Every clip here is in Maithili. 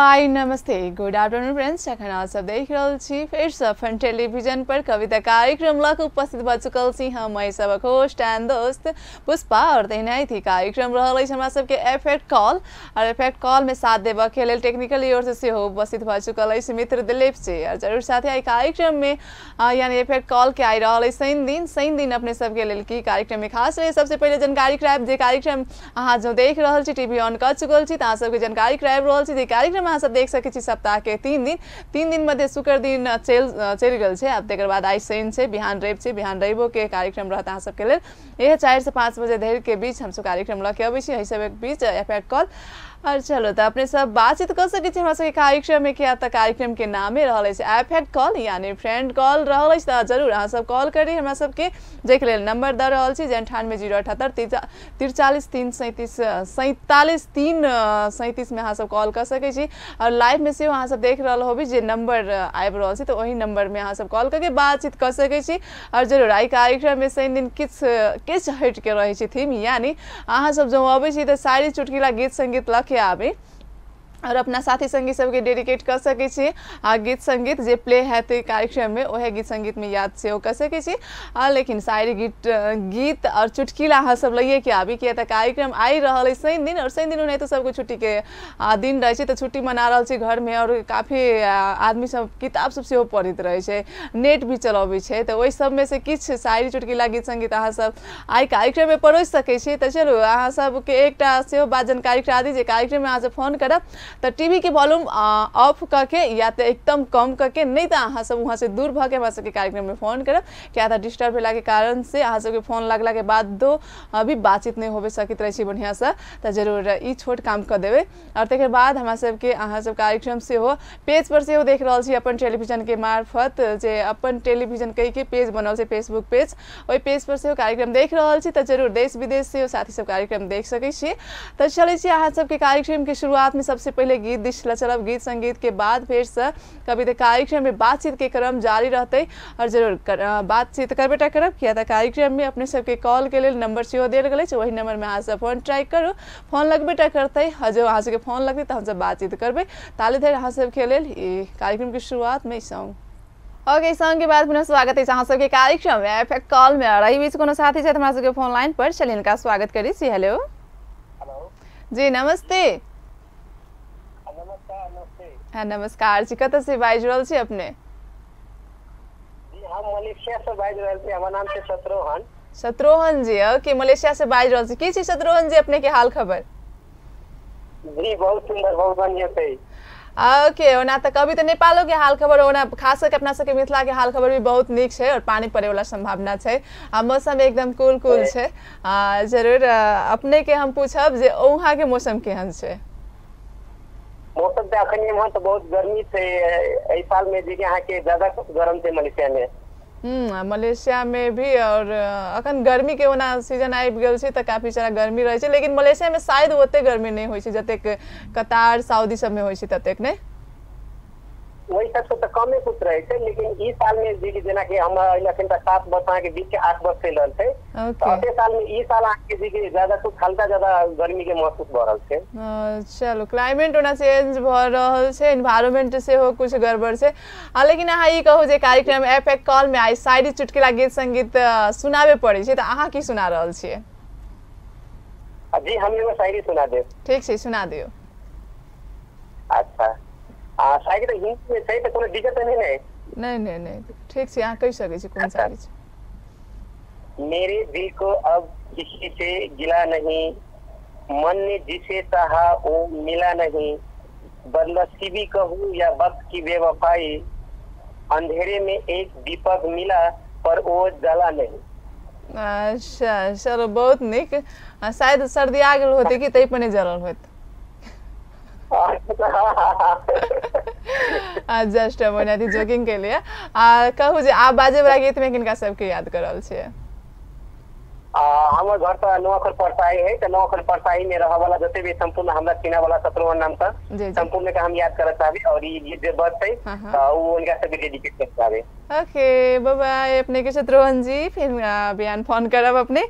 हाय नमस्ते गुड आफ्टरनून फ्रेंड्स। अखन अहाँ सब देख रहल छी फेरसँ अपन टेलीविजन पर कविता कार्यक्रम लऽ कऽ उपस्थित भऽ चुकल छी हम एहि सबक होस्ट एंड दोस्त पुष्पा। और तहिना ही कार्यक्रम रहल अछि हमरा सबके एफेक्ट कॉल, और एफेक्ट कॉल में साथ देबऽ के लेल टेक्निकल ओर से सेहो उपस्थित भऽ चुकल अछि मित्र दिलीप जी। और जरूर साथी एहि कार्यक्रम में यानी एफेक्ट कॉल के आइ रहल अछि शनि दिन। शनि दिन अपने सबके लेल की कार्यक्रम में खास रहे सबसे पहिले जानकारी करायब जे कार्यक्रम अहाँ जो देख रहल छी टीवी ऑन कऽ चुकल छी तऽ अहाँ सबके जानकारी कराबि रहल छी जे कार्यक्रम अहाँ सब देख सकै छी सप्ताह के तीन दिन मध्य शुक्र दिन चलि गेल छै। आब तकर बाद आइ शनि छै, बिहान रवि छै, बिहान रविओ के कार्यक्रम रहत अहाँ सबके लेल। इएह 4 से 5 बजे धरि के बीच हमसब कार्यक्रम लऽ के अबै छी, एहि सबके बीच एफेक्ट कॉल। और चलो तऽ अपने सब बातचीत कऽ सकै छी हमरा सबके कार्यक्रम में, किया तऽ कार्यक्रम के नामे रहल अछि एफेक्ट कॉल यानी फ्रेंड कॉल रहल अछि। तऽ जरूर अहाँ सब कॉल करी हमरा सबके, जाहिके लेल नंबर दऽ रहल छी जे 98 078 43 3 37 47 3 37 में अहाँ सब कॉल कऽ सकै छी। और लाइव में सेहो अहाँ सब देख रहल होबी जे नंबर आबि रहल छै तऽ ओहि नंबर में अहाँ सब कॉल करके बातचीत कऽ सकै छी। और जरूर आइ कार्यक्रम में शनि दिन किछु किछु हटि के रहै छै थीम, यानी अहाँ सब जँ अबै छी तऽ सारी चुटकिला गीत संगीत लऽ के आबी और अपना साथी संगी सबके डेडिकेट कऽ सकै छी। आ गीत संगीत जे प्ले हेतै कार्यक्रम में ओहे गीत संगीत में याद सेहो कऽ सकै छी। आ लेकिन शायरी गीत गीत और चुटकिला अहाँ सब लैए के आबी, किया तऽ कार्यक्रम आइ रहल अछि शनि दिन। और शनि दिन ओनाहितो सबके छुट्टी के दिन रहै छै तऽ छुट्टी मना रहल छी घर में। और काफी आदमी सब किताब सब सेहो पढ़ैत रहै छै, नेट भी चलबै छै, तऽ ओहि सबमे से किछु शायरी चुटकिला गीत संगीत अहाँ सब आइ कार्यक्रम में परोसि सकै छी। तऽ चलू अहाँ सबके एकटा सेहो बात जानकारी करा दी जे कार्यक्रम में अहाँ सब फोन करब तऽ टीवी के वॉल्यूम ऑफ कऽ के या तऽ एकदम कम कऽ के, नहि तऽ अहाँ सब वहाँ से दूर भऽ के हमरा सबके कार्यक्रम में फोन करब, किया तऽ डिस्टर्ब भेला के कारण से अहाँ सबके फोन लगला के बाद दो अभी बातचीत नहि होबे सकैत रहै छै बढ़िआँसँ। तऽ जरूर ई छोट काम कऽ देबै। और तकर बाद हमरा सबके अहाँ सब कार्यक्रम सेहो पेज पर सेहो देख रहल छी अपन टेलीविजन के मार्फत, जे अपन टेलीविजन कहि के पेज बनल छै फेसबुक पेज, ओहि पेज पर सेहो कार्यक्रम देख रहल छी। तऽ जरूर देश विदेश सेहो साथी सब कार्यक्रम देख सकै छी। तऽ चलै छी अहाँ सबके कार्यक्रम के शुरुआत में सबसे पहले गीत दिस लऽ चलब। गीत संगीत के बाद फिर से कविता कार्यक्रम में बातचीत के क्रम जारी रहतै। और जरूर बातचीत करबे टा करब, किया तऽ कार्यक्रम में अपने सबके कॉल के लेल नंबर सेहो देल गेल अछि, वही नंबर में अहाँ सब फोन ट्राई करू, फोन लगबे टा करतै। जब अहाँ सबके फोन लगतै तऽ हमसब बातचीत करबै। ताले धरि अहाँ सबके लेल ई कार्यक्रम के शुरुआत में सॉन्ग। ओके, सॉन्ग के बाद पुनः स्वागत अछि अहाँ सबके कार्यक्रम में एफेक्ट कॉल में। और एहि बीच कोनो साथी छथि हमरा सबके फोन लाइन पर, चलिए हिनका स्वागत करी छी। हेलो हेलो जी नमस्ते। नमस्कार नमस्ते। हाँ नमस्कार जी, कतऽ से बाजि रहल छी अपने? जी हम मलेशिया से बाजि रहल छी, हमर नाम छै शत्रुघ्न। शत्रुघ्न जी, ओके, मलेशिया से बाजि रहल छी। की छी शत्रुघ्न जी अपने के हाल खबर? जी बहुत सुंदर, बहुत बढ़िया छै। ओके, ओना तऽ कभी तऽ नेपालो के हाल खबर, ओना खास करके अपना सबके मिथिला के हाल खबर भी बहुत नीक छै और पानी पड़े वाला संभावना छै आ मौसम एकदम कूल कूल छै। जरूर अपने के हम पूछब जे वहाँ के मौसम केहन छै? मौसम तऽ अखन एम्हर तऽ बहुत गर्मी छै, एहि साल में जे कि अहाँके ज्यादा गरम छै मलेशिया में। मलेशिया में भी। और अखन गर्मी के ओना सीजन आबि गेल छै तऽ काफी सारा गर्मी रहै छै, लेकिन मलेशिया में शायद ओते गर्मी नहि होइ छै जतेक कतार सऊदी सब में होइ छै ततेक नहि। ओहि सबसे तऽ कमे कुछ रहै छै, लेकिन ई साल में जे कि जेनाकि हम अखन तक 7 वर्ष अहाँके बीच के 8 वर्ष चलि रहल छै, तऽ ओके अते साल में ई साल अहाँके जे कि ज्यादा कुछ हल्का ज्यादा गर्मी के महसूस भऽ रहल छै। चलू क्लाइमेट ओना चेंज भऽ रहल छै, एनवायरमेंट सेहो कुछ गड़बड़ छै। लेकिन अहाँ ई कहू जे कार्यक्रम एफेक्ट कॉल में आइ शायरी चुटकिला गीत संगीत सुनाबे पड़ै छै, तऽ अहाँ की सुना रहल छियै? जी हम एगो शायरी सुना देब। ठीक छै, सुना दियौ। अच्छा, शायरी तऽ हिंदी में छै तऽ कोनो दिक्कत तऽ नहि ने? नहि नहि नहि, ठीक छै, अहाँ कहि सकै छी कोन अच्छा। शायरी छै। मेरे दिल को अब किसी से गिला नहीं, मन ने जिसे चाहा वो मिला नहीं, बदनसीबी कहूँ या वक्त की बेवफाई, अंधेरे में एक दीपक मिला पर वो जला नहीं। अच्छा चलो बहुत नीक। शायद सर्दी आ गेल होतै कि तै पर नहि जरल होत। जस्ट हम ओनाहिते जोकिंग केलियै। कहू जे आब बाजे वाला गीत में किनका सबके याद कर रहल छियै? हमर घर तऽ नौखर परसाई है, तऽ नौखर परसाई में रहऽ वाला जते भी संपूर्ण हमरा चिन्हऽ वाला शत्रुघ्न नाम से जी जी संपूर्ण के हम याद करऽ चाहबी, और ई गीत जे बजतै हाँ हाँ तऽ उ हुनका सबके डेडिकेट करऽ चाहबी। ओके, बाय बाय अपने के शत्रुघ्न जी, फिर बिहान फोन करब अपने।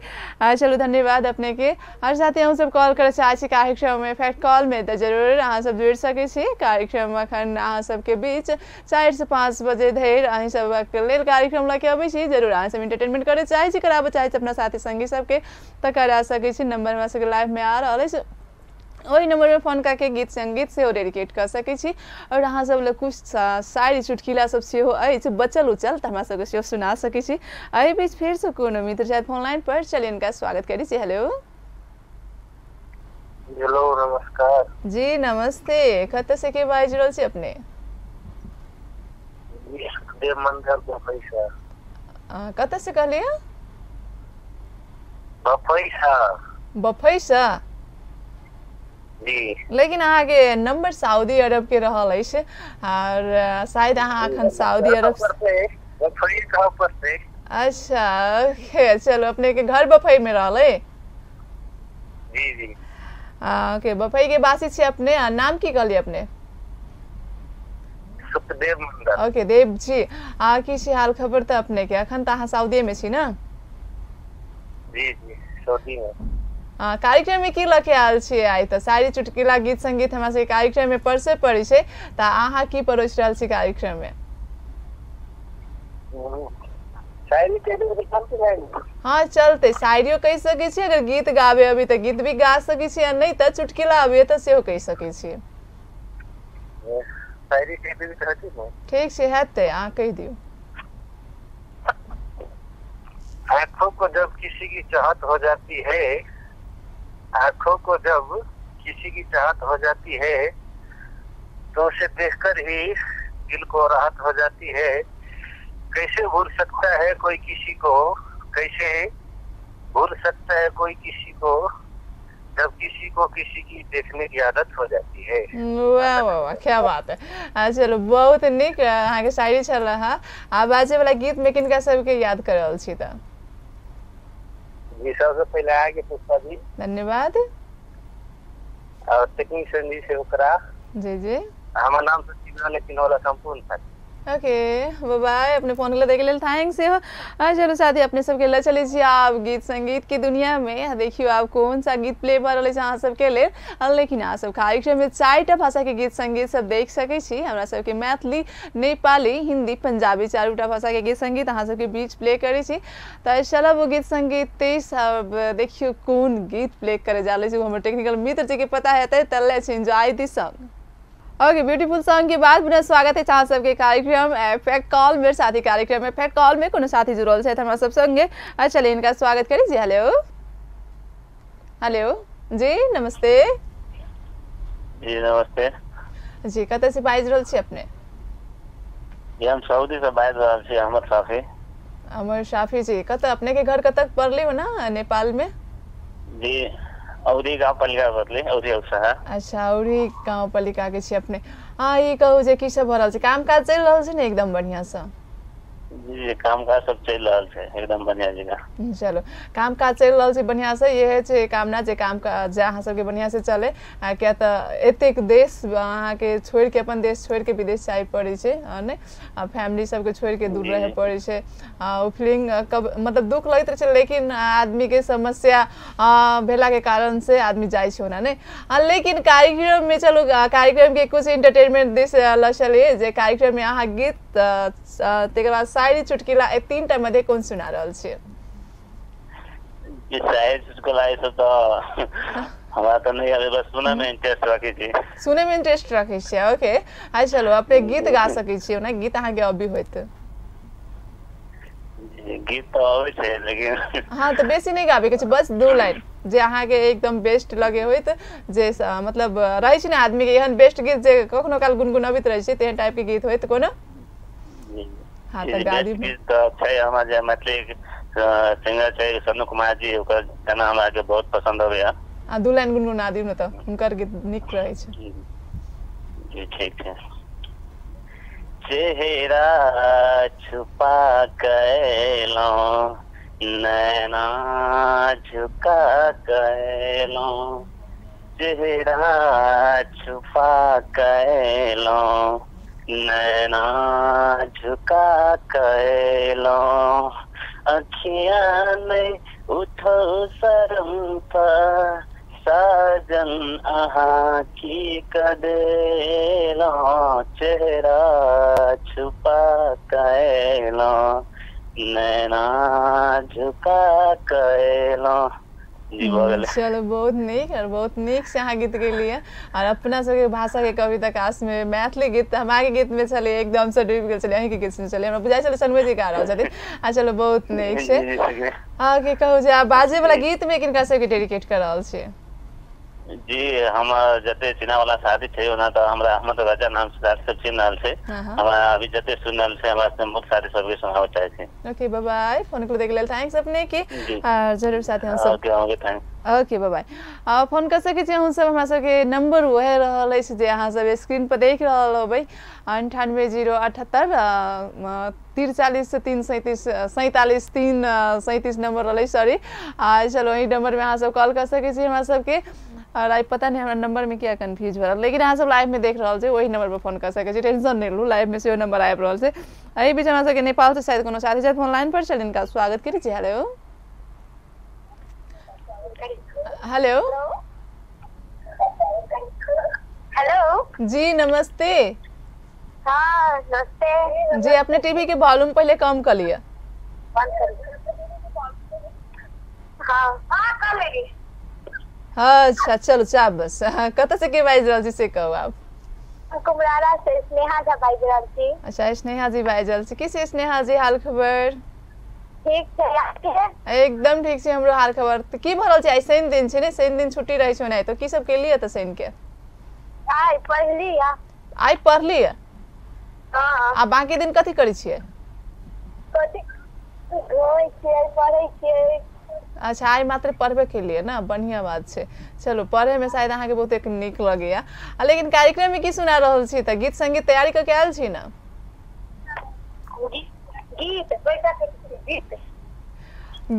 चलू धन्यवाद अपने के। और साथ ही हम सब कॉल करऽ चाहै छी कार्यक्रम में इफेक्ट कॉल में, तऽ जरूर अहाँ सब जुड़ि सकै छी कार्यक्रम। अखन अहाँ सबके बीच 4 से 5 बजे धरि अहीं सबके लेल कार्यक्रम लऽ के अबै छी। जरूर अहाँ सब इंटरटेनमेंट करऽ चाहै छी, कराबऽ चाहै छी अपना साथी संगी सबके, तऽ करा सकै छी। नंबर हमरा सबके लाइव में आ रहल अछि, ओहि नंबर में फोन करके गीत संगीत सेहो डेडिकेट कऽ सकै छी। और अहाँ सब लग कुछ शायरी चुटकिला सब सेहो अछि बचल उचल, तऽ हमरा सबके सेहो सुना सकै छी। एहि बीच फेरसँ कोनो मित्र छथि फोन लाइन पर, चलिए इनका स्वागत करै छी। हेलो। हेलो, नमस्कार जी। नमस्ते, कतऽ से के बाजि रहल छी अपने? देव मंदिर बफैसा। कतऽ से कहलियै? बफैसा। बफैसा जी। लेकिन अहाँके नंबर सऊदी अरब के रहल अछि, और शायद अहाँ अखन सऊदी अरब। अच्छा, ओके, चलो अपने के घर बफई में रहल है। जी जी। ओके, बफई के वासी छी अपने। नाम की कहलियै अपने? सुखदेव मंडल। ओके देव जी, की छी हाल खबर तऽ अपने के? अखन तऽ अहाँ सऊदी में छी ना? जी जी, सऊदी में। कार्यक्रम में की लऽ के आयल छियै आइ? तऽ शायरी चुटकिला गीत संगीत हमरा सबके कार्यक्रम में परसे पड़ै छै, तऽ अहाँ की परोसि रहल छी कार्यक्रम में? हाँ चलते, शायरियो कहि सकै छी, अगर गीत गाबे अभी तऽ गीत भी गा सकै छी, आ नहि तऽ चुटकिला अभी तऽ सेहो कहि सकै छी। ठीक छै, हेतै, अहाँ कहि दियौ। आँखों को जब किसी की चाहत हो जाती है, आँखों को जब किसी की चाहत हो जाती है, तो उसे देखकर ही दिल को राहत हो जाती है। कैसे भूल सकता है कोई किसी को, कैसे भूल सकता है कोई किसी को, जब किसी को किसी की देखने की आदत हो जाती है। वाह वाह वाह, क्या बात है। चलो बहुत नीक अहाँके शायरी छल। आ बाजे वाला गीत में किनका सबके याद कर रहल छी तऽ? जी, सबसे पहले आगे पुष्पा जी धन्यवाद, और टेक्नीशियन जी से ओकरा। जी जी। हमर नाम से चिन्हल चिन्हल संपूर्ण साथी। ओके, बाय बाय, अपने फोन के देखे लेल thanks. चलो साथी अपने सबके ले चलै छी आप गीत संगीत की दुनिया में। देखियो आप कौन सा गीत प्ले भऽ रहल अछि अहाँ सबके लेल। लेकिन अहाँ सब कार्यक्रम में 4टा भाषा के गीत संगीत सब देख सकै छी। हमरा सबके मैथिली, नेपाली, हिंदी, पंजाबी 4टा भाषा के गीत संगीत अहाँ सबके बीच प्ले करै छी। तऽ चलब ओ गीत संगीत सब देखियो कोन गीत प्ले करे जा रहल छै, हमर टेक्निकल मित्र जी के पता हेतै। तऽ let's enjoy this song. Okay, beautiful song के बाद पुनः स्वागत है अहाँ सबके कार्यक्रम इफेक्ट कॉल में। साथी कार्यक्रम इफेक्ट कॉल में कोनो साथी जुड़ल छथि हमरा सब संगे, चलिए इनका स्वागत करी जी। हेलो। हेलो जी, नमस्ते। जी नमस्ते जी। कतऽ से बाजि रहल छी अपने? जी हम सऊदी से बाजि रहल छी, अहमद साफी। अमर साफी जी, कतऽ अपने के घर कतऽ पड़ली हो ना नेपाल में? जी औरी गाँव पालिका बदले, औरी औसा। अच्छा, औरी गाँव पालिका के छी अपने। हाँ, ई कहू जे की सब भऽ रहल छै, काम काज चलि रहल छै ने एकदम बढ़िया से? जी काम काज सब चलि रहल छै एकदम बढ़िया जगह। चलो, काम काज चलि रहल छै बढ़िया से, इहे छै कामना जे काम काज अहाँ सबके बढ़िया से चले। किया तऽ एतेक देश अहाँके छोड़ि के, अपन देश छोड़ि के विदेश जाय पड़ै छै, ने फैमिली सबके छोड़ि के दूर रहै पड़ै छै। ओ फीलिंग कब मतलब दुख लगैत रहै छै, लेकिन आदमी के समस्या भेला के कारण से आदमी जाइ छै ओना ने। लेकिन कार्यक्रम में चलो कार्यक्रम के कुछ इंटरटेनमेंट दिस लऽ चलिए, जे कार्यक्रम में अहाँ गीत तकर बाद शायरी चुटकिला 3टा मध्य कोन सुना रहल छी? जी शायरी चुटकुला ई सब तऽ हमरा तऽ नहि आबै, बस सुनै में इंटरेस्ट रखै छी। सुनै में इंटरेस्ट रखै छी, ओके। आ चलो अपने गीत गा सकै छी ओना, गीत अहाँके अबी होइत? गीत तऽ अबै छै लेकिन हाँ तऽ बेसी नहि गाबै के छै, बस 2 लाइन जे अहाँके एकदम बेस्ट लगे होइत, जे मतलब रहै छै ने आदमी के एहन बेस्ट गीत जे कखनो काल गुनगुनबैत रहै छै, तेहन टाइप के गीत होइत कोनो? हाँ तऽ गाड़ी गीत तऽ छै हमर जे मैथिली सिंगर छै सनु कुमार जी, ओकर गाना हमरा के बहुत पसंद अबैया। आ 2 लाइन गुनगुना दियौ ने तऽ हुनकर गीत नीक रहै छै। जी ठीक छै। चेहरा छुपा कैलौं, नैना झुका कैलौं, चेहरा छुपा कैलौं, नैना झुका झुका कएलौं, अखिया नै उठो शरम पर साजन अहाँ की कदेलौं, चेहरा छुपा कएलौं, नैना झुका कएलौं। जी भऽ गेलै। चलो बहुत नीक और बहुत नीक से अहाँ गीत गेलियै और अपना सबके भाषा के कविता काश में मैथिली गीत हमारे गीत में छलै एकदम से डूबि गेल छलै, अहींके गीत सुनै छलै, हमरा बुझाइ छलै सनवे जी गा रहल छथिन। आ चलो बहुत नीक जी छै। जी सखी। अहाँके कहू जे आब बाजे वाला गीत में किनका सबके डेडिकेट कर रहल छियै? जी हम जते चिन्है वाला साथी छै ओना तऽ हमरा अहमद राजा नाम से साथी सब चिन्ह रहल छै। हाँ हाँ। हमरा अभी जते सुन रहल छै हमरा सम्पूर्ण साथी सबके सुनाबऽ चाहै छी। ओके बाय बाय, फोन के लेल thanks अपने के। जी आ जरूर साथी हम सब okay okay thank. Okay bye bye. आ फोन कर सकै छी अहूँ सब, हमरा सबके नंबर वएह रहल अछि जे अहाँ सब स्क्रीन पर देख रहल होबै, 98 0 78 43 3 37 47 3 37 नंबर रहलै, सॉरी। आ चलो एहि नंबर में अहाँ सब कॉल कर सकै छी हमरा सबके। और आई पता नहीं हमरा नंबर में किया कंफ्यूज भऽ रहल, लेकिन अहाँ सब लाइव में देख रहल छी ओहि नंबर पर फोन कर सकै छी, टेंशन नहि लू, लाइव में सेहो नंबर आबि रहल छै। एहि बीच हमरा सबके नेपाल से शायद कोनो साथी छथि फोन लाइन पर, चल इनका स्वागत करै छी। Hello hello. हेलो जी नमस्ते। हाँ नमस्ते। जी अपने टीवी के वॉल्यूम पहले कम कर लिया। बंद कर। हाँ हाँ कर लेगी। अच्छा चलो चाप बस। हाँ, कतऽ से के बाजि रहल छी से कहू आप? कुमरारा से स्नेहा झा बाजि रहल छी। अच्छा स्नेहा जी बाजि रहल छी। की से स्नेहा जी हाल खबर? ठीक छै, अहाँके? एकदम ठीक छै हमरो हाल खबर। तऽ की भऽ रहल छै? आइ शनि दिन छै ने, शनि दिन छुट्टी रहै छै ओनाहितो, की सब केलियै तऽ शनि के? आइ पढ़ली। आइ पढ़ली? हाँ। आ बाकी दिन कथी करै छियै? कथी घूमै छियै, पढ़ै छियै। अच्छा आइ मात्र पढ़बे केलियै ने, बढ़िआँ बात छै। चलू पढ़े में शायद अहाँके बहुत एक नीक लगैया। आ लेकिन कार्यक्रम में की सुना रहल छी तऽ गीत संगीत तैयारी कऽ के आयल छी ने? गीत गीत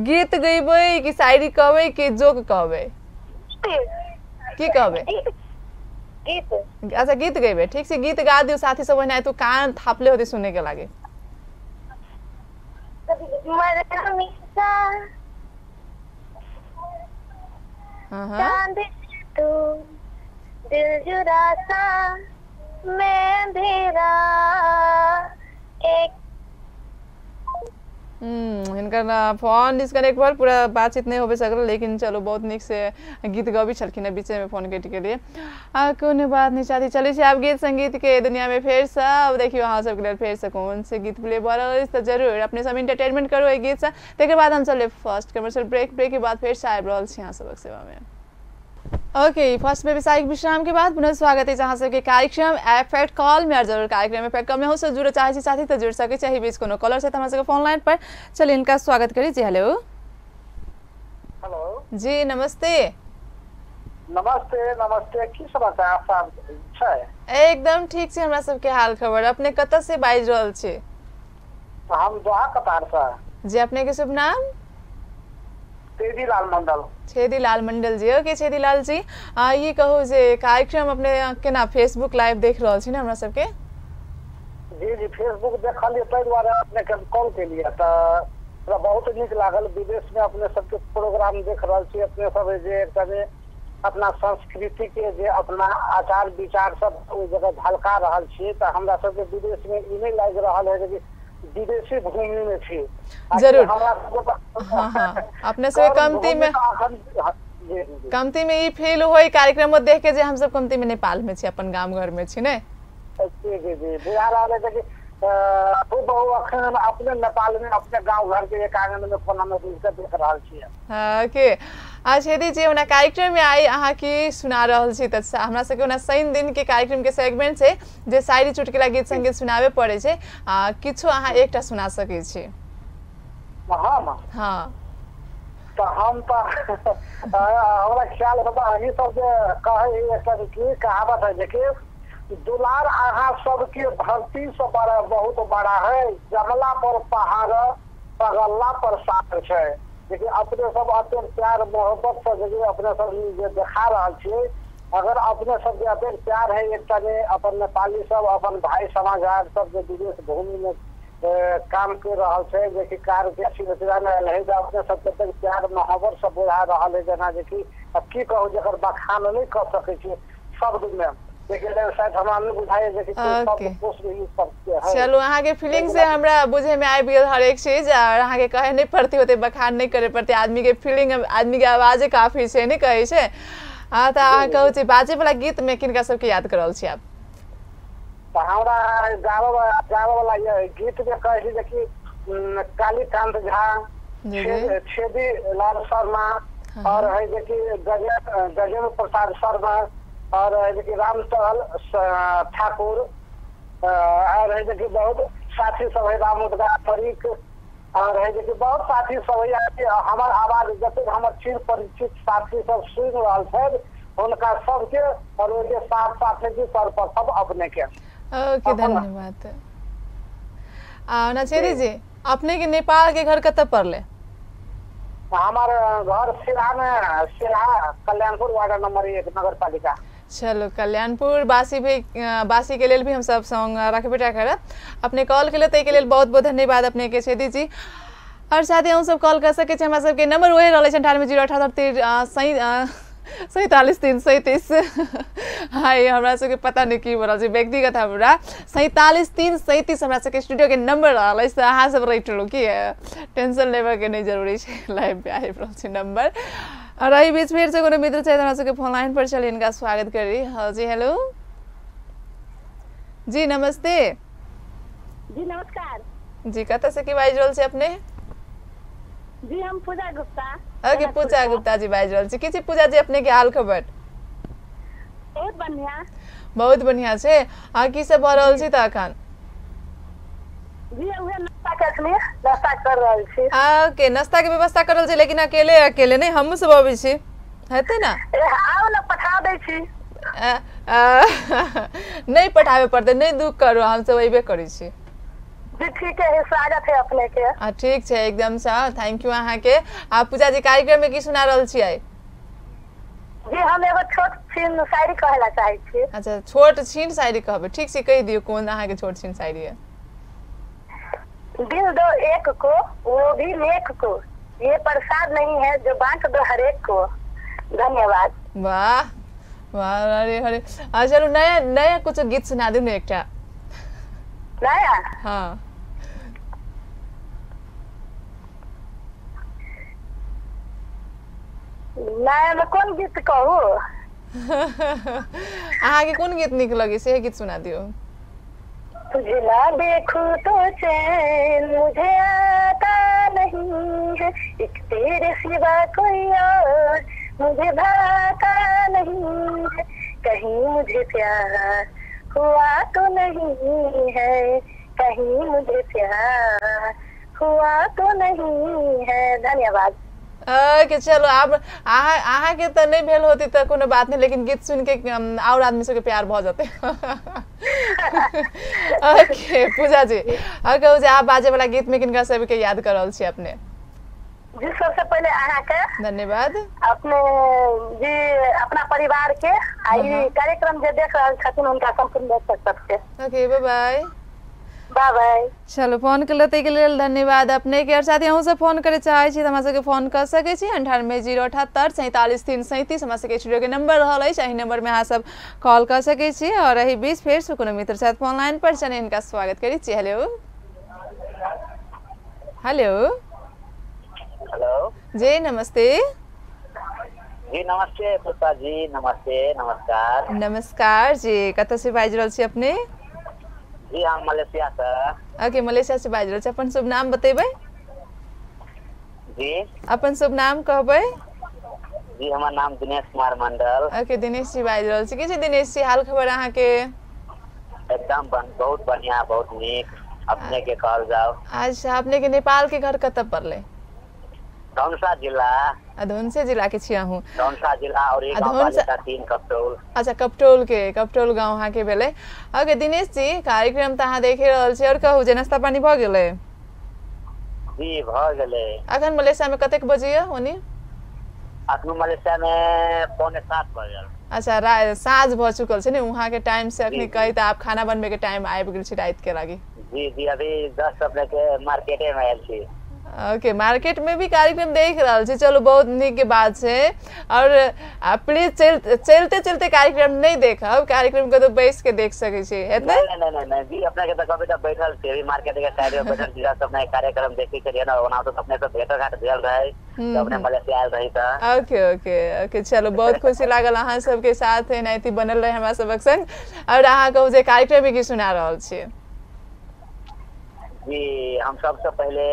गीत गैबै कि शायरी कहबै कि जोक कहबै? की कहबै? गीत। अच्छा गीत गैबै, ठीक छै गीत गा दियौ साथी सब ओहिना तो कान थापले होते सुने के लागे। हाँ हाँ। चांद तू दिल जुड़ा सा मैं अंधेरा एक। हिनकर फोन डिस्कनेक्ट भेल, पूरा बातचीत नहीं होबे सकल, लेकिन चलो बहुत नीक से गीत गबी छलखिन हँ, बीचे में फोन कटि गेलै। आ कोनो बात नहीं साथी, चलै छी आब गीत संगीत के दुनिया में फेर से। अब देखियौ अहाँ सबके लेल फेर से कौन से गीत प्ले भऽ रहल अछि, तऽ जरूर अपने सब इंटरटेनमेंट करू एहि गीत से। तकर बाद हम चले फर्स्ट कमर्शियल ब्रेक, ब्रेक के बाद फेर से आबि रहल छी अहाँ सबक सेवा में। ओके फर्स्ट व्यावसायिक विश्राम के बाद पुनः स्वागत है अहाँ सबके कार्यक्रम एफ एट कॉल में। और जरूर कार्यक्रम एफ एट कॉल में हो से जुड़े चाहे छी साथी तऽ जुड़ सकै छी। एहि बीच कोनो कॉलर छथि हमरा सबके फोन लाइन पर, चलिए इनका स्वागत करी। जी हेलो। हेलो जी नमस्ते। नमस्ते नमस्ते, की समाचार सब छै? एकदम ठीक छै हमरा सबके हाल खबर। अपने कतऽ से बाजि रहल छी? हम दोहा कतार से। जी अपने के शुभ नाम? तेजीलाल मंडल। छेदीलाल मंडल जी। ओके छेदीलाल जी, ई कहू जे कार्यक्रम अपने केना फेसबुक लाइव देख रहल छी ने हमरा सबके? जी जी फेसबुक देखलियै ताहि दुआरे अपने के कॉल केलियै, तऽ हमरा बहुत नीक लागल। विदेश में अपने सबके प्रोग्राम देख रहल छी, अपने सब जे एकटा अपना संस्कृति के जे अपना आचार विचार सब ओहि जगह झलका रहल छियै, तऽ हमरा सबके विदेश में ई नहि लागि रहल है जे विदेशी भूमि में छी। जरूर। हमरा सबके हाँ हाँ अपने सबके कमती में जी जी कमती में ई फील होई कार्यक्रम देख के जे हम सब कमती में नेपाल में छी, अपन गाम घर में छी ने? जी जी जी बुझा रहल है कि खूब बहु अखन अपने नेपाल में अपने गाँव घर के एक आंगन में कोना में बैठ के देख रहल छियै। हाँ, ओके अच्छा जी ओना कार्यक्रम में आई अहाँ की सुना रहल छी तऽ हमरा सबके ओना शनि दिन के कार्यक्रम के सेगमेंट छै जे शायरी चुटकुला गीत संगीत सुनाबे पड़ै छै, आ किछो अहाँ एकटा सुना सकै छी? हम हाँ तऽ हम तऽ हमरा ख्याल होता अहीं सब जे कहै एकटा की कहावत है जे कि दुलार अहाँ सबके धरती से बड़ा बहुत बड़ा है, जमला पर पहाड़ पगल्ला पर सागर छै। देखिए अपने सब अत्यंत प्यार मोहब्बत से देखिए अपने सब जे देखा रहल छियै, अगर अपने सब के अत्यंत प्यार है एकटा जे अपन नेपाली सब अपन भाई समाज सब जे विदेश भूमि में काम कर रहल छै, जेकि कार्य के सिलसिला में आयल है। अपने सबके तक प्यार मोहब्बत सब बुझा रहल है, जेना जेकि अब की कहू जकर बखान नहीं कर सकै छी शब्द में, लेकिन शायद हमरा नहीं बुझाइए जेकि शब्द कोश में ई सब है। चलू अहाँके फीलिंग से हमरा बुझे में आबि गेल हरेक चीज, और अहाँके कहे नहीं पड़ती होते, बखान नहीं करे पड़ते, आदमी के फीलिंग आदमी के आवाजे काफी छै, नहीं कहै छै। हाँ तऽ अहाँ कहू छी बाजे वाला गीत में किनका सबके याद करल छी आप? हमरा गावे वाला गीत के कहै छी जेकि कालीकांत झा, छेदी लाल शर्मा, और है जेकि गजेंद्र प्रसाद शर्मा, और है जेकि रामटहल ठाकुर, और है जेकि बहुत साथी सब है, रामोदगार फरीक, और है जेकि बहुत साथी सब है। हमर आवाज जतेक हमर चिर परिचित साथी सब सुनि रहल छथि हुनका सबके, और ओहिके साथ साथ जी सर्वप्रथम अपने के। ओके धन्यवाद। छेदी जी अपने के नेपाल के घर कतऽ पड़ले? हमार घर सिरहा में, सिरहा कल्याणपुर वार्ड नंबर 1 नगर पालिका। चलो कल्याणपुर बासी भी बासी के लेल भी हम सब सॉन्ग रखबे करब। अपने कॉल के लिए ताहिके लेल बहुत बहुत धन्यवाद अपने के छेदी जी। और साथ ही हम सब कॉल कर सकै छी, हमरा सबके नंबर वही रहलै 98 0 78 47 3 37। हाय हमरा सबके पता नहीं की बोल छै व्यक्तिगत, हमरा 47 3 37 हमरा सबके स्टूडियो के नंबर रहल अछि, तऽ अहाँ सब रटि लू की टेंशन लेबऽ के नहीं जरूरी छै, लाइव पे आबि रहल छै नंबर। और एहि बीच फेर से कोनो मित्र छथि हमरा सबके फोन लाइन पर, चलिए इनका स्वागत करी। हाँ जी हेलो जी नमस्ते। जी नमस्कार जी, कतऽ से की बाजि रहल छी अपने? जी हम पूजा गुप्ता। ओके पूजा गुप्ता जी बाजि रहल छी। की छी पूजा जी अपने के हाल खबर? बहुत बढ़िया। बहुत बढ़िया छै। आ की सब भऽ रहल छै तऽ अखन? जी उहे नाश्ता करली, नाश्ता कर रहल छी। ओके नाश्ता के व्यवस्था कर रहल छी, लेकिन अकेले अकेले नहीं, हमहूँ सब अबै छी, हेतै ना? आउ ना पठा दै छी। नहीं पठाबे पड़तै, नहीं दुख करू, हम सब अयबे करै छी। जी ठीक है, स्वागत है अपने के। आ ठीक छै एकदम से, thank you अहाँ के। आ पूजा जी कार्यक्रम में की सुना रहल छियै? जी हम एगो छोट छीन शायरी कहै ला चाहै छी। अच्छा छोट छीन शायरी कहबै, ठीक छै कहि दियौ कोन अहाँ के छोट छीन शायरी है। दिल दो एक को वो भी नेक को, ये प्रसाद नहीं है जो बांट दो हरेक को। धन्यवाद। वाह वाह अरे अरे। आ चलू नया नया कुछ गीत सुना दियौ ने एकटा नया। हाँ नया में कौन गीत कहू? अहाँ के कोन गीत नीक लगे से गीत सुना दियौ। तुझे ना देखूं तो चैन मुझे आता नहीं है, एक तेरे सिवा कोई और मुझे भाता नहीं है, कहीं मुझे प्यार हुआ तो नहीं है, कहीं मुझे प्यार हुआ तो नहीं है। धन्यवाद। ओके चलो आब अहाँ के तऽ नहि भेल होती तऽ कोनो बात नहीं, लेकिन गीत सुन के और आदमी सबके प्यार भऽ जेतै। ओके पूजा जी और कहू जे आप बाजे वाला गीत में किनका सबके याद कर रहल छी अपने? जी सबसे पहले अहाँ के धन्यवाद, अपने जी अपना परिवार के आ ई कार्यक्रम जे देख रहल छथिन हुनका संपूर्ण दर्शक सबके। Okay bye bye. Bye bye. चलो फोन के ताहिके लेल धन्यवाद अपने के। और साथ ही अहूँ सब फोन करे चाहे छी तऽ हमरा सबके फोन कर सकै छी 98 0 78 47 3 37 हमरा सबके स्टूडियो के नंबर रहल अछि, एहि नंबर में अहाँ सब कॉल कर सकै छी। और एहि बीच फेर से कोनो मित्र साथ फोन लाइन पर छनि, हिनका स्वागत करै छी। हेलो हेलो हेलो जी नमस्ते। जी नमस्ते पुष्पा जी, नमस्ते, नमस्कार। नमस्कार जी, कतऽ से बाजि रहल छी अपने? जी हम मलेशिया से। ओके मलेशिया से बाजि रहल छी। अपन शुभ नाम बतेबै? जी अपन शुभ नाम कहबै? जी हमर नाम दिनेश कुमार मंडल। ओके दिनेश जी बाजि रहल छी। की छै दिनेश जी हाल खबर अहाँ के? एकदम बहुत बढ़िया, बहुत नीक, अपने के कहल जाओ। अच्छा अपने के नेपाल के घर कतऽ पड़ले? धनुषा जिला। धनुषे जिला के छी अहूँ? धनुषा जिला और एक गाँव 3 कपटौल। अच्छा कपटौल के, कपटौल गाँव अहाँ के भेलै। ओके दिनेश जी कार्यक्रम तऽ अहाँ देखे रहल छी, और कहू जे नाश्ता पानी भऽ गेलै? जी भऽ गेलै। अखन मलेशिया में कतेक बजैया ओनी? अखनो मलेशिया में 6:45 बजल। अच्छा, साँझ भ चुकल छै ने वहाँ के टाइम से अखनी कही त आप खाना बनबे के टाइम आबि गेल छै रात के लागी। जी जी, अभी 10 अपने के मार्केटे में आयल छी। ओके, मार्केट में भी कार्यक्रम देख रहल छी, चलो बहुत नीक के बात छै। और प्लीज चलते चलते कार्यक्रम नहीं देखब, कार्यक्रम के तो बैस के देख सकै छी, हेतै? नहीं नहीं नहीं जी, अपने के त कभी त बैठल छी, अभी मार्केट के साइड में बैठल छी, अपने कार्यक्रम देखै छलियै ना, ओना तो अपने से भेंट घाट भेल रहे त अपने मलेशिया आयल रही त। ओके ओके ओके, चलो बहुत खुशी लागल अहाँ सबके साथ एनाहिते बनल रहे हमरा सबक संग। और अहाँ कहू जे कार्यक्रम में की सुना रहल छी? जी, हम सबसे पहले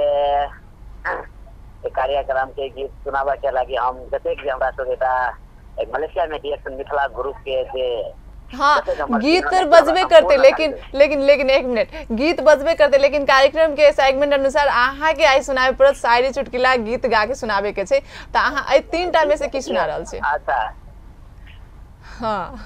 कार्यक्रम के गीत सुनाबे के लागी हम जतेक भी हमरा सब एकटा मलेशिया में रिएक्शन मिथिला ग्रुप के जे हाँ गीत तो बजबे करते, लेकिन लेकिन लेकिन एक मिनट, गीत बजबे करते लेकिन कार्यक्रम के सेगमेंट अनुसार अहाँ के आइ सुनाबे पड़त शायरी चुटकुला गीत गा के सुनाबे के छै, त अहाँ एहि तीन टा में से की सुना रहल छी? अच्छा हाँ,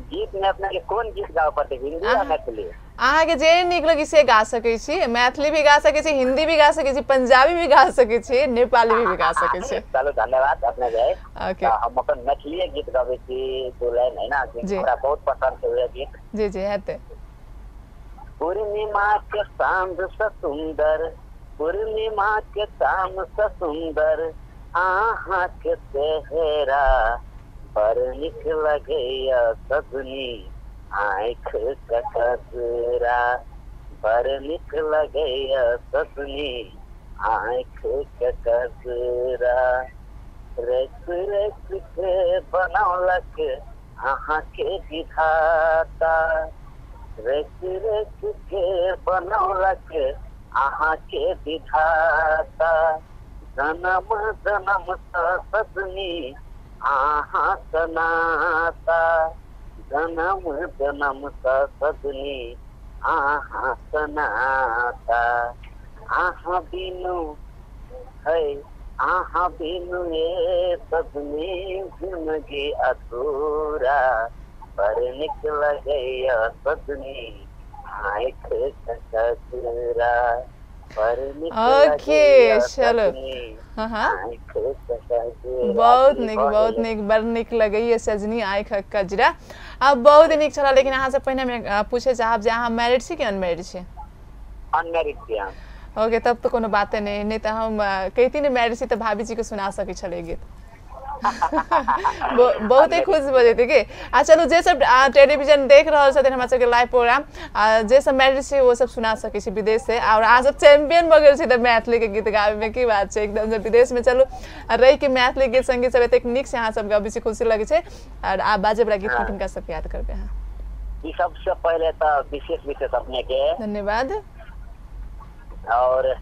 गीत में अपने के कोन गीत गावे पड़ते, हिंदी या मैथिली? अहाँ के जे नीक लगी से गा सकै छी, मैथिली भी गा सकै छी, हिंदी भी गा सकै छी, पंजाबी भी गा सकै छी, नेपाली भी गा सकै छी। चलो धन्यवाद अपने के। ओके, हम अपन मैथिली गीत गाबै छी दू लाइन है ना, हमरा बहुत पसंद छै उहे गीत। जी जी, हेतै। पूर्णिमा के चांद सा सुंदर, पूर्णिमा के चांद सा सुंदर, अहाँ के चेहरा बड़ नीक लगैया सजनी, आँख के कजरा बड़ नीक लगैया सजनी, आँख के कजरा, रच रच के बनौलक अहाँ के विधाता, रच रच के बनौलक अहाँ के विधाता, जन्म जन्म सजनी अहाँ सनाता, जन्म जन्म सजनी अहाँ सनाता, अहाँ बिनु है अहाँ बिनु ये सजनी जिंदगी अधूरा, बड़ नीक लगैया सजनी आँख के कजरा, बड़ नीक लगैया सजनी। हाँ हाँ, बहुत नीक बहुत नीक, बड़ नीक लगैया सजनी आँख कजरा। अब बहुत नीक छला, लेकिन अहाँ से पहिने हम पूछे चाहब जे अहाँ मैरिड छी कि अनमैरिड छी? अनमैरिड छी हम। ओके, तब तो कोनो बाते नहीं, नहीं तो हम कहती नहीं मैरिड छी तो भाभी जी के सुना सकै छलै गीत। बहुत ही खुश भऽ जेतै की। आ चलू जे सब टेलीविजन देख रहल छथिन हमरा सबके लाइव प्रोग्राम, जे सब मैरिड छै वो सब सुना सकै छी विदेश से। और अहाँ सब चैंपियन भऽ गेल छी तऽ मैथिली के गीत गाबै में, की बात छै एकदम से विदेश में चलू रहि के मैथिली गीत संगीत सब एतेक नीक से अहाँ सब गाबै छी, खुशी लगै छै। और आब बाजै वला गीत किनका सब याद करबै अहाँ? ई सबसे पहिले तऽ विशेष विशेष अपने के धन्यवाद, और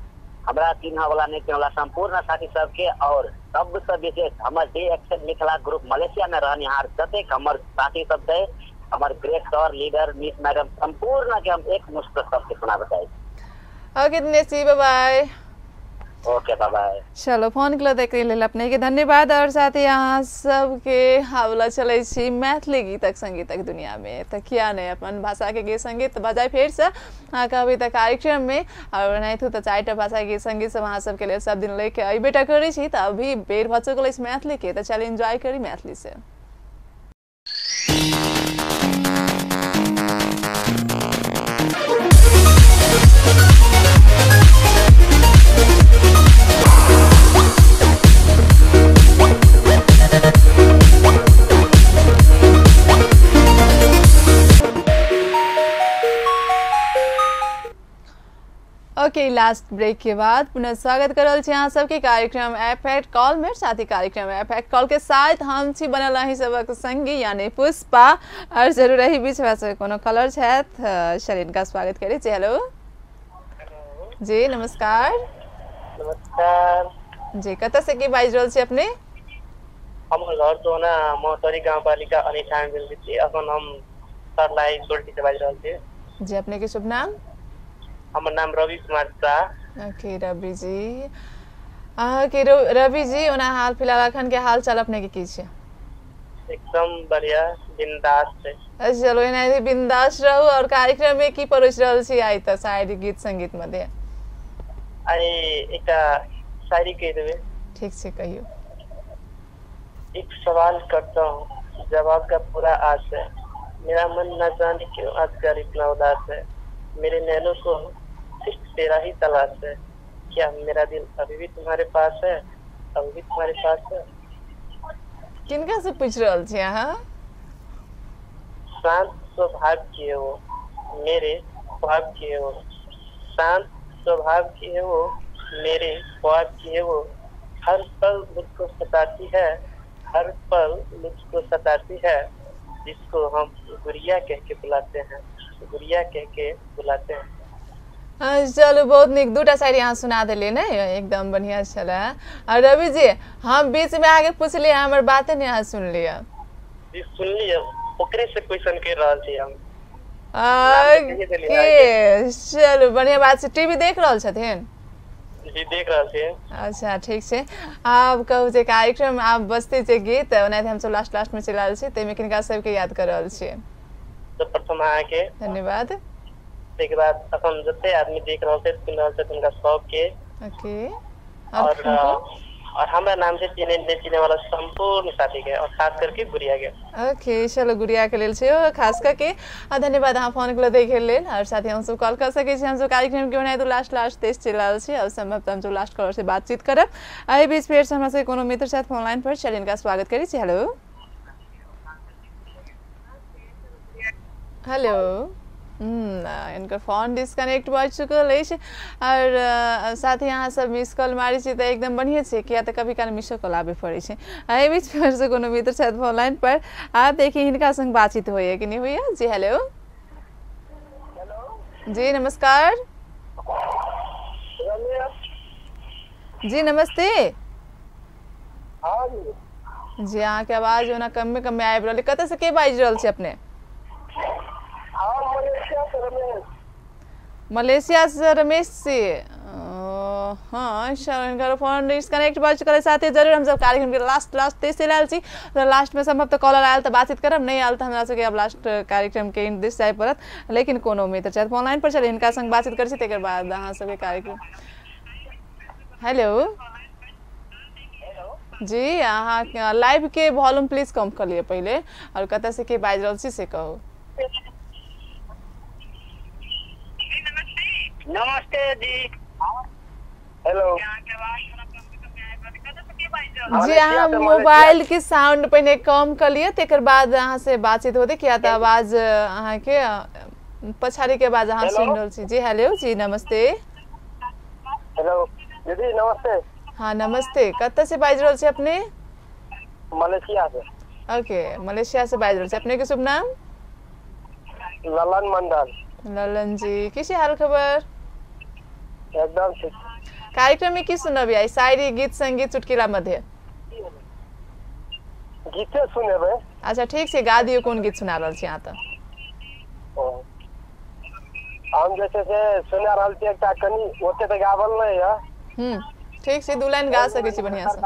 हमरा चिन्ह वाला नहीं चिन्ह वाला संपूर्ण साथी सबके, और सबसे विशेष हमर D action Mithila group Malaysia में रहनिहार जतेक हमर साथी सब छै, हमर great sir leader miss madam संपूर्ण के हम एक मुश्त सबके सुनाबे चाहै छी। Okay Dinesh ji, bye bye. Okay bye bye. चलो फोन के देख लेल अपने के धन्यवाद। और साथ ही अहाँ सबके हावला चलै छी मैथिली गीतक संगीतक दुनिया में, तऽ किया नहीं अपन भाषा के गीत संगीत बजाय फेर से अहाँ कहबै तऽ कार्यक्रम में। और नहीं तो चारिटा भाषा के गीत संगीत सब अहाँ सबके लेल सब दिन लेके अयबे टा करै छी, तऽ अभी बेर भऽ चुकल अछि मैथिली के, तऽ चल एंजॉय करी मैथिली से। ओके, लास्ट ब्रेक के बाद पुनः स्वागत कर रहल छी अहाँ सबके कार्यक्रम एफ एट कॉल में। साथ ही कार्यक्रम एफ एट कॉल के साथ हम छी बनल अहीं सबक संगी यानी पुष्पा, और जरूर एहि बीच हमरा सबके कोनो कॉलर छथि, चलिए इनका स्वागत करै छी। हेलो जी, नमस्कार। नमस्कार जी, कतऽ से की बाजि रहल छी अपने? हमर घर तो ना महोत्तरी गाउँपालिका अनिठान भेल छी, अखन हम सरलाई सोल्टी से बाजि रहल छी। जी, अपने के शुभ नाम? हमर नाम रवि कुमार शाह। ओके रवि जी, अहाँके रवि जी ओना हाल फिलहाल अखन के हाल चाल अपने के की छै? एकदम बढ़िया, बिंदास छै। चलो एनाहिते बिंदास रहू। और कार्यक्रम में की परोसि रहल छी आइ तऽ शायरी गीत संगीत मध्ये? आइ एकटा शायरी कहि देबै। ठीक छै, कहियौ। एक सवाल करता हूँ, जवाब का पूरा आस है, मेरा मन न जाने क्यों आजकल इतना उदास है, मेरे नैनों को सिर्फ तेरा ही तलाश है, क्या मेरा दिल अभी भी तुम्हारे पास है, अभी भी तुम्हारे पास है। किनका से पूछ रहल छी अहाँ? शांत स्वभाव की है वो, मेरे ख्वाब की है वो, शांत स्वभाव की है वो, मेरे ख्वाब की है वो, हर पल मुझको सताती है, हर पल मुझको सताती है, जिसको हम गुड़िया कह के बुलाते हैं, गुड़िया कह के बुलाते हैं। चलू, बहुत नीक दूटा शायरी अहाँ सुना देलियै ने, एकदम बढ़िया छलै। और रवि जी, हम बीच में आके पुछलियै, हमर बाते नहि अहाँ सुनलियै। जी सुनलियै, ओकरे से क्वेश्चन कर रहल छी हम। के चलू, बढ़िया बात छै। टीवी देख रहल छथिन? जी देख रहल छी। अच्छा ठीक छै। आब कहू जे कार्यक्रम आब बजतै जे गीत, ओनाहिते हमसब लास्ट लास्ट में चलि रहल छी, ताहिमे किनका सबके याद कर रहल छियै? सर्वप्रथम अहाँके धन्यवाद। ताहिके बाद अखन जते आदमी देख रहल छै, सुनि रहल छै, हुनका सबके। ओके। और हमरा नाम से चिने नहीं चिने वाला संपूर्ण साथी के, और खास करके गुड़िया के। ओके, चलो गुड़िया के लेल छै खास करके। आ धन्यवाद अहाँ फोन के देखे लेल। और साथी हमसब कॉल कर सकै छी, हमसब कार्यक्रम के ओनाहितो लास्ट लास्ट तेज चलि रहल छी और संभवतः हमसब लास्ट कॉलर से बातचीत करब। एहि बीच फेर से हमरा सबके कोनो मित्र छथि फोन लाइन पर, चलिए इनका स्वागत करै छी। हेलो हेलो, इनकर फोन डिस्कनेक्ट भऽ चुकल अछि। और साथ ही अहाँ सब मिस कॉल मारै छी तऽ एकदम बढ़िए छै, किया तऽ कभी काल मिसो कॉल आबे पड़ै छै। एहि बीच फेर से कोनो मित्र छथि फोन लाइन पर, आब देखी हिनका संग बातचीत होइए कि नहि होइए। जी हेलो। जी नमस्कार। जी नमस्ते। जी अहाँके आवाज ओना कमे कमे आबि रहल। कतऽ से के बाजि रहल छी अपने? मलेशिया से रमेश जी। हाँ, हिनकर फोन डिस्कनेक्ट भऽ चुकल है। साथ ही जरूर हमसब कार्यक्रम के लास्ट लास्ट तेज चलि आयल छी, तऽ लास्ट में संभवतः कॉलर आयल तऽ बातचीत करब, नहि आयल तऽ हमरा सबके आब लास्ट कार्यक्रम के दिस जाय पड़त। लेकिन कोनो मित्र छथि फोन लाइन पर, चलि हिनका संग बातचीत करै छी, तकर बाद अहाँ सबके कार्यक्रम। हेलो जी, अहाँ लाइव के वॉल्यूम प्लीज कम कऽ लिअ पहिले, और कतऽ से के बाजि रहल छी से कहू। नमस्ते जी। हेलो जी, अहाँ मोबाइल के साउंड पहिने कम कऽ लिअ, तकर बाद अहाँ से बातचीत होतै, किया तऽ आवाज अहाँके पछाड़ी के आवाज अहाँ सुनि रहल छी। जी हेलो। जी नमस्ते। हेलो दीदी नमस्ते। हाँ नमस्ते, कतऽ से बाजि रहल छी अपने? मलेशिया से। ओके, मलेशिया से बाजि रहल छी। अपने के शुभ नाम? ललन मंडल। ललन जी, की छै हाल खबर? एकदम ठीक। कार्यक्रम में की सुनबी आई? शायरी, गीत, संगीत, चुटकुला मध्य? गीते सुनेबै। अच्छा ठीक छै, गा दियौ, कोन गीत सुना रहल छी अहाँ तऽ? हम जे छै से सुना रहल छी एकटा, कनि ओते तऽ गावल नहि यऽ। ठीक छै, दू लाइन गा सकै छी बढ़िया से।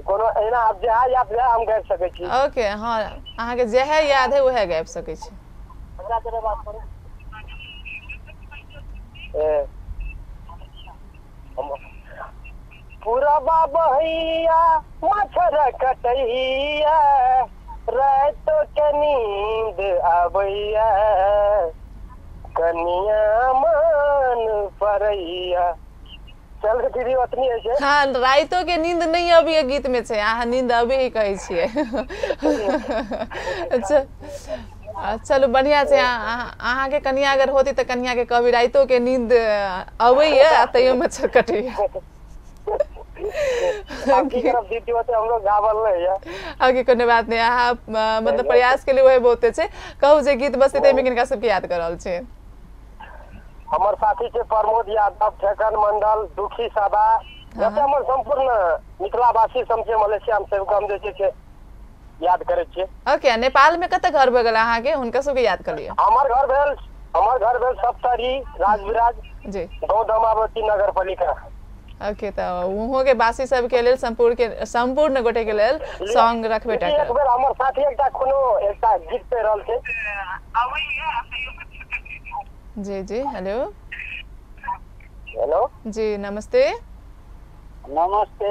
कोनो एना आब जे याद है हम गाबि सकै छी। ओके, हाँ अहाँके जेहे याद है उहे गाबि सकै छी। पुरबा बहैया मच्छर कटैया, रात के नींद आबैया, कनिया मन परैया। चल दीदी ओतनी है छै। हाँ, राइतो के नींद नहीं अबैया गीत में छै, अहाँ नींद अबे ही कहै छियै। अच्छा चलू बढ़िया छै। अहाँके कनिया अगर होती तऽ कनिया के कहबी राइतो के नींद अबैया आ तैयो मच्छर कटैया। आगे कोनो बात नहीं, अहाँ मतलब प्रयास के लिए वही बहुते छै। कहू जे गीत बजतै ताहिमे किनका सबके याद कर रहल छै? हमर साथी छै प्रमोद यादव, ठेकन मंडल, दुखी सदा, जते हमर संपूर्ण मिथिलावासी सब छै मलेशिया में, सबके हम जे छै याद करै छियै। ओके, नेपाल में कतऽ घर भऽ गेल अहाँके? हुनका सबके याद कर लिअ। हमर घर भेल सप्तरी, राजविराज जी, गौदमावती नगर पालिका। ओके, तऽ वहों के वासी सबके लेल संपूर्ण गोटे के लेल सॉन्ग रखबे टा एक बेर हमर साथी एकटा कोनो एकटा गीत पढ़ि रहल छै। जी जी हेलो। हेलो जी नमस्ते। नमस्ते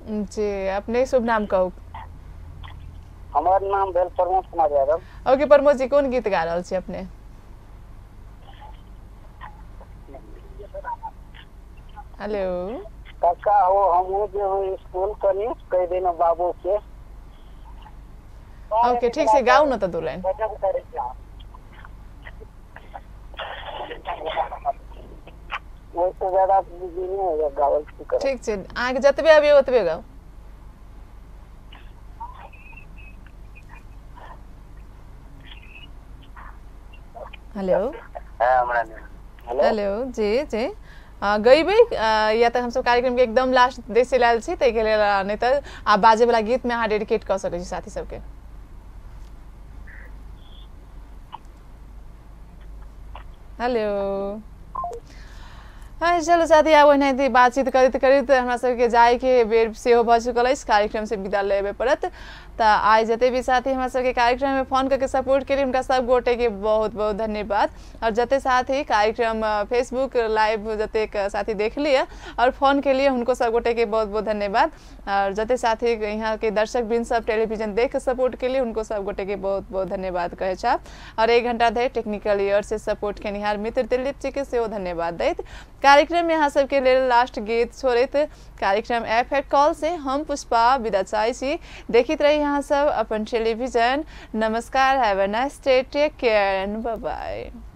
जी। अपने शुभ नाम कहू। हमर नाम भेल प्रमोद कुमार यादव। ओके प्रमोद जी, कोन गीत गा रहल छी अपने? हेलो काका हो, हमहूँ जेबै स्कूल कनी कहि देने बाबू के। ओके ठीक छै, गाउ न त दू लाइन। ओहिसँ ज्यादा बिजी नहि होइए गाबल, की करब। ठीक छै, अहाँके जतबे अबैए ओतबे गाउ। हेलो हेलो जी जी गइबै या तऽ हमसब कार्यक्रम के एकदम लास्ट दिस चलि आयल छी, ताहिके लेल नहि तऽ आ बाजे वाला गीत में अहाँ डेडिकेट कऽ सकै छी साथी सबके। हेलो हाँ चलो साथी, आब ओनाहिते बातचीत करैत करैत हमरा सबके जायके बेर सेहो भऽ चुकल अछि, कार्यक्रम से विदा लेबे पड़त। तऽ आइ जते भी साथी हमरा सबके कार्यक्रम में फोन करके सपोर्ट केली हुनका सब गोटे के बहुत बहुत धन्यवाद। और जते साथी कार्यक्रम फेसबुक लाइव जतेक साथी देख लिए और फोन के लिए हुनको सब गोटे के बहुत बहुत धन्यवाद। और जते साथी यहाँ के दर्शक वृंद सब टेलीविजन देख के सपोर्ट के लिए हुनको सब गोटे के बहुत बहुत धन्यवाद कहै छाप। और 1 घंटा धरि टेक्निकल ईयर से सपोर्ट केनिहार मित्र दिलीप जी के सेहो धन्यवाद दैत कार्यक्रम में अहाँ सबके लेल लास्ट गीत छोड़ैत कार्यक्रम एफ एट कॉल से हम पुष्पा विदा चाहै छी। देखैत रही अहाँ सब अपन टेलीविजन। नमस्कार, have a nice day, take care and bye bye.